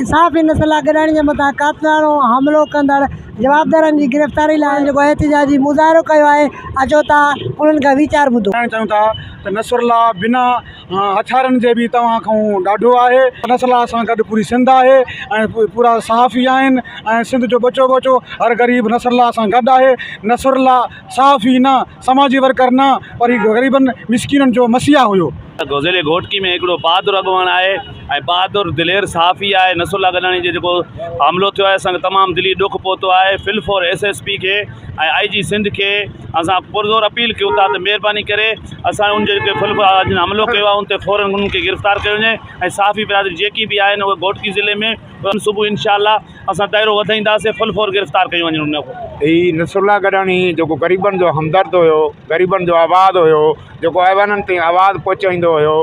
صحافي نصرالله گڏاڻي جي مٿان قاتلاڻو حملو ڪندڙ جوابدارن جي گرفتاري لاء جيڪو احتجاجي مظاهرو ڪيو آهي اچو ته انهن کان ويچار ٻڌو. ٻڌائڻ چاهيون ٿا ته نصرالله بنا هٿيارن جي به توهان کان ڏاڍو آهي نصرالله سان گڏ پوري سنڌ آهي ۽ پورا صحافي آهن ۽ سنڌ جو ٻچو ٻچو هر غريب نصرالله سان گڏ آهي نصرالله صحافي نه سماجي ورڪر نه پر هي غريبن مسڪينن جو مسيحا هيو. ضلعي گهوٽڪي ۾ هڪڙو بهادر اڳواڻ آهي ۽ بهادر دلير صحافي آهي نصرالله گڏاڻي جي جيڪو حملو ٿيو آهي اسان کي تمام دلي ڏک پهتو آهي فل فور ايس ايس پي کي ۽ آئي جي سنڌ کي اسان پرزور اپيل ڪيون ٿا ته مهرباني ڪري اسان ان جي فل جن حملو ڪيو آهي ان تي فورن انهن کي گرفتار ڪيو وڃي ۽ صحافي برادري جيڪي به آهن اهي گهوٽڪي ضلعي ۾ صبح انشاء الله اسان دائرو وڌائينداسين فل فور گرفتار ڪيون وڃن ان کي. هي نصرالله گڏاڻي جيڪو غريبن جو همدرد هيو، غريبن جو آواز هيو، جيڪو ايوانن تائين آواز پهچائيندو هيو،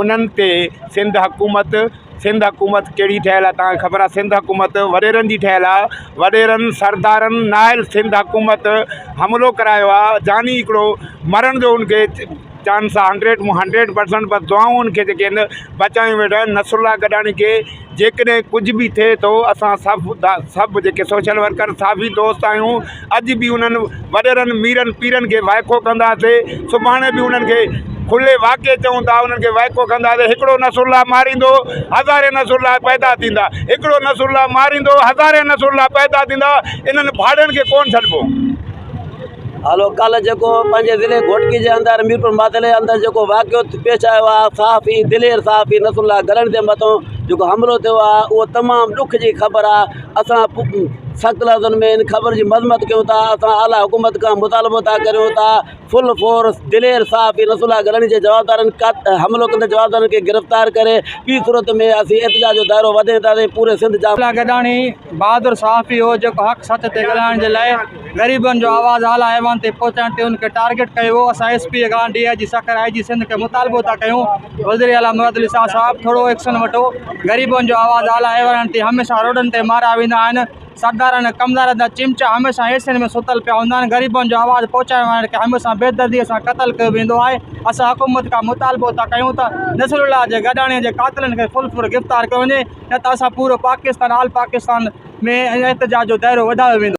انهن تي سنڌ حڪومت سنڌ حڪومت ڪهڙي ٺهيل آهي توهان کي خبر آهي سنڌ حڪومت وڏيرن جي ٺهيل آهي، وڏيرن سردارن نااهل سنڌ حڪومت حملو ڪرايو آهي، جاني هڪڙو مرڻ جو ان کي چانس آهي هنڊريڊ مون هنڊريڊ پرسنٽ بس دعائون ان کي جيڪي آهن بچايون ويٺا آهن نصرالله گڏاڻي کي جيڪڏهن ڪجهه به ٿئي ٿو اسان سڀ سڀ جيڪي سوشل ورڪر صحافي دوست آهيون اڄ به انهن وڏيرن ميرن پيرن کي وائکو ڪنداسين سڀاڻي به انهن کي کلي واقعي چئون ٿا انهن کي وائکو ڪنداسين هڪڙو نصرالله ماريندو هزارين نصرالله پيدا ٿيندا هڪڙو نصرالله ماريندو هزارين نصرالله پيدا ٿيندا انهن ڀاڙين کي ڪونه ڇڏبو. هلو ڪالهه جيڪو پنهنجي ضلعي گهوٽڪي جي اندر ميرپور ماٿيلي جي اندر جيڪو واقعو پيش آيو آهي صحافي دلير صحافي نصر الله گلڻ جي مٿان جيڪو حملو ٿيو آهي اهو تمام ڏک جي خبر آهي اسان سخت لفظن ۾ ان خبر جي مذمت ڪيون ٿا اسان اعليٰ حڪومت کان مطالبو ٿا ڪريون ته فل فورس دلير صحافي نصر الله گلڻ جي جوابدارن حملو ڪندڙ جوابدارن کي گرفتار ڪري ٻي صورت ۾ اسين احتجاج جو دائرو وڌائينداسين پوري سنڌ جا نصر الله گڏاڻي بهادر صحافي هو جيڪو حق سچ تي ڳالهائڻ جي لاء غريبن جو آواز اعليٰ ايوان تي پهچائڻ تي ان کي ٽارگيٽ ڪيو ويو، اسان ايس پي کان ڊي I جي سکر آء جي سنڌ کي مطالبو ٿا ڪيون وزير اعليٰ مراد علي شاهه صاحب ٿورو ايڪشن وٺو غريبن جو آواز اعليٰ ايوانن تي هميشه روڊن تي ماريا ويندا آهن سردارن ۽ ڪمدارن جا چمچا هميشه ايسين ۾ ستل پيا هوندا آهن غريبن جو آواز پهچائڻ وارن کي هميشه بيدردي سان قتل ڪيو ويندو آهي اسان حڪومت کان مطالبو ٿا ڪيون ته نصرالله جي گڏاڻي جي قاتلن کي فل فور گرفتار ڪيو وڃي نه ته اسان پورو پاڪستان آل پاڪستان ۾ احتجاج جو دائرو وڌايو ويندو.